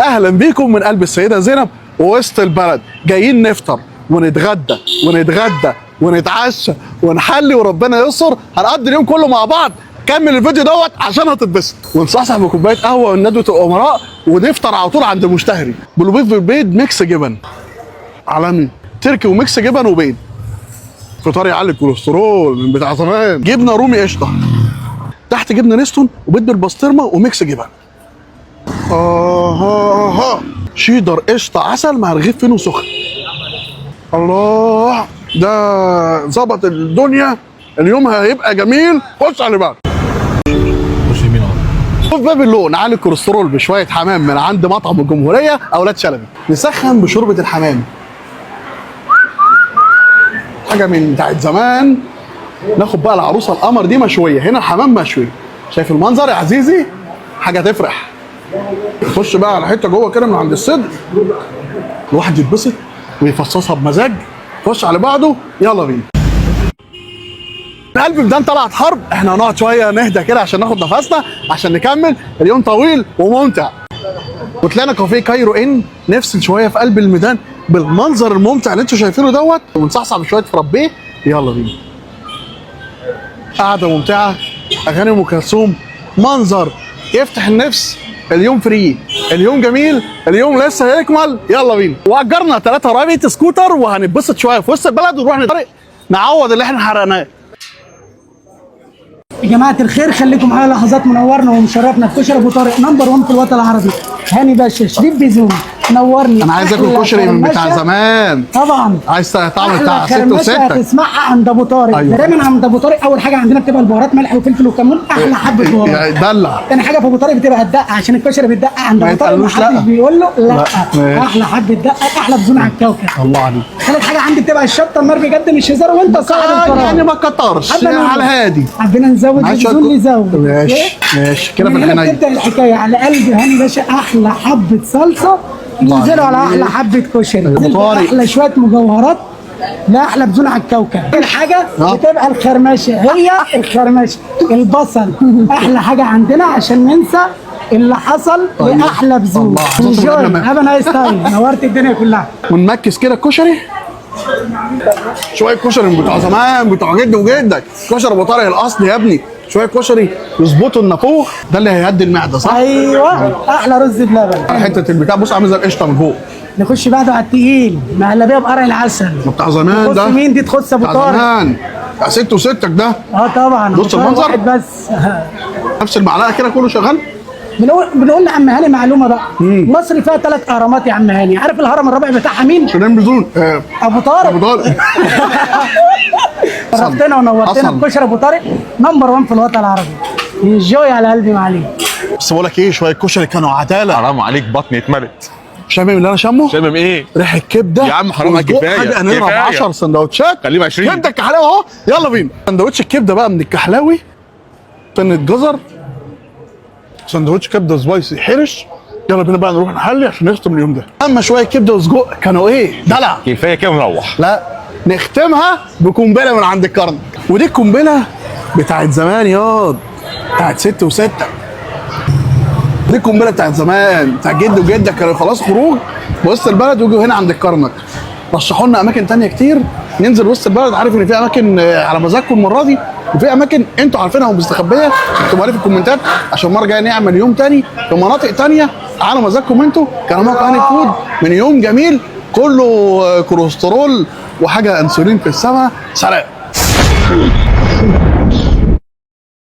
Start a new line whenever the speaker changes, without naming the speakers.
اهلا بيكم من قلب السيدة زينب ووسط البلد. جايين نفطر ونتغدى ونتغدى ونتعشى ونحلي وربنا يستر. هنقضي اليوم كله مع بعض. كمل الفيديو دوت عشان هتتبسط. ونصحصح بكوبايه قهوة وندوه الامراء ونفطر على طول عند المشتهري. بلوبيف بالبيض mix جبن عالمي، تركي و mix جبن وبيض. فطار يعلي الكوليسترول من بتاع زمان. جبنه رومي قشطه، تحت جبنه نستون وبيض بالبسطرمه و mix جبن. آه شيدر قشطه عسل مع رغيف فينو سخن. الله، ده ظبط الدنيا. اليوم هيبقى جميل. خش على اللي بعده.
خش يمين اهو.
في باب اللون نعلي الكوليسترول بشوية حمام من عند مطعم الجمهورية اولاد شلبي. نسخن بشوربه الحمام، حاجة من بتاعت زمان. ناخد بقى العروسة القمر دي مشوية، هنا الحمام مشوي. شايف المنظر يا عزيزي؟ حاجة تفرح. خش بقى على حتة جوه كده من عند الصدر، الواحد يتبسط ويفصصها بمزاج. خش على بعضه، يلا بينا. من قلب ميدان طلعت حرب. احنا هنقعد شوية نهدى كده عشان ناخد نفسنا عشان نكمل. اليوم طويل وممتع. وطلعنا كافيه كايرو ان نفصل شوية في قلب الميدان بالمنظر الممتع اللي انتوا شايفينه دوت، ونصحصح بشوية فرابيه. يلا بينا. قعدة ممتعة، اغاني ام كلثوم، منظر يفتح النفس. اليوم free، اليوم جميل، اليوم لسه هيكمل. يلا بينا. واجرنا 3 عربية سكوتر وهنتبسط شوية في وسط البلد ونروح نطرق نعوض اللي احنا حرقناه.
يا جماعة الخير، خليكم معايا لحظات. منورنا ومشرفنا في كشري ابو طارق، number 1 في الوطن العربي. هاني باشا شريف بيزون نورني.
انا عايز اكل
أحلى
كشري من بتاع
خرمشة.
زمان.
طبعا
عايز طعم
احلى
بتاع ست
خرمشة
وستك.
هتسمعها عند ابو طارق.
أيوة.
دايما عند ابو طارق اول حاجة عندنا بتبقى البهارات، ملح وفلفل وكمون، احلى حبه بهارات.
يعني دلع.
تاني حاجة في ابو طارق بتبقى الدقة، عشان الكشري بيتدقق عند
ما
ابو طارق،
يتقالوش
محدش
لأ.
بيقول له لا.
لا، ماشي.
احلى حبه دقه، احلى بزون على الكوكب.
الله عليك.
ثالث حاجة عندي بتبقى الشطه، النار بجد مش هزار، وانت صاحب القرار.
يعني ما كترش
حبة نقول.
على الهادي.
حبينا نزود
معلش
الزون نزود.
ماشي ماشي كده في
من هنا
الحنين.
بتبدا الحكاية. على قلب هاني باشا احلى حبه صلصه،
الله
ننزلوا على
عليك.
احلى حبه كشري،
أبو
ننزل
طارق.
احلى شوية مجوهرات، لا احلى بزون على الكوكب. اول حاجة بتبقى الخرمشه، هي الخرمشه البصل احلى حاجة عندنا عشان ننسى اللي حصل.
أيوة.
لاحلى بزون.
الله.
enjoy، have nice time. نورت الدنيا كلها.
ونمكس كده الكشري، شوية كشري من بتوع زمان، بتوع جد وجدك. كشري ابو طارق الاصلي يا ابني. شوية كشري يظبطوا النافوخ ده اللي هيهدي المعدة، صح؟
ايوه، احلى رز بلبن.
حتة البتاع بص عامل زي القشطه من فوق.
نخش بعده على التقيل، مهلبية بقرع العسل.
بتاع زمان
تخص
ده.
مين دي؟ تخص ابو
بتاع
طارق.
زمان، بتاع ست وستك ده.
اه طبعا.
بص
أبو طارق
المنظر.
واحد بس.
نفس المعلقة كده كله شغال.
بنقول لعم هاني معلومة بقى. مصر فيها 3 اهرامات يا عم هاني، عارف الهرم الرابع بتاعها مين؟
شيرين بزون.
ابو طارق.
ابو طارق.
شرفتنا ونورتنا
حصل.
بكشري ابو طارق، number 1 في الوطن العربي. enjoy على قلبي معلم.
بس بقول لك ايه، شوية كشري كانوا عتاله.
حرام عليك، بطني اتملت.
شامم اللي انا شامة؟
شامم ايه؟
ريحه كبده
يا عم حرام عليك،
وسجق.
كفاية،
حاجة هنضرب
كفاية.
10 سندوتشات.
خليهم 20.
كبده الكحلاوي اهو. يلا بينا. سندوتش الكبده بقى من الكحلاوي، سنة جزر، سندوتش كبده spicy حرش. يلا بينا بقى نروح نحلي عشان نختم اليوم ده. اما شوية كبده وسجق كانوا ايه؟ دلع.
كفاية كده ونروح.
لا، نختمها بقنبله من عند الكرنك. ودي القنبلة بتاعت زمان ياض، بتاعت ست وستة. دي القنبلة بتاعت زمان، بتاعت جد وجدك، كانوا خلاص خروج وسط البلد ويجوا هنا عند الكرنك. رشحوا لنا اماكن تانية كتير ننزل وسط البلد. عارف ان في اماكن على مزاجكم المرة دي، وفي اماكن انتوا عارفينها ومستخبيه. اكتبوها لي في الكومنتات عشان المرة الجاية نعمل يوم تاني في مناطق تانية على مزاجكم انتوا. كان معاكم هاني فود من يوم جميل كله كوليسترول وحاجه انسولين في السما. سلام.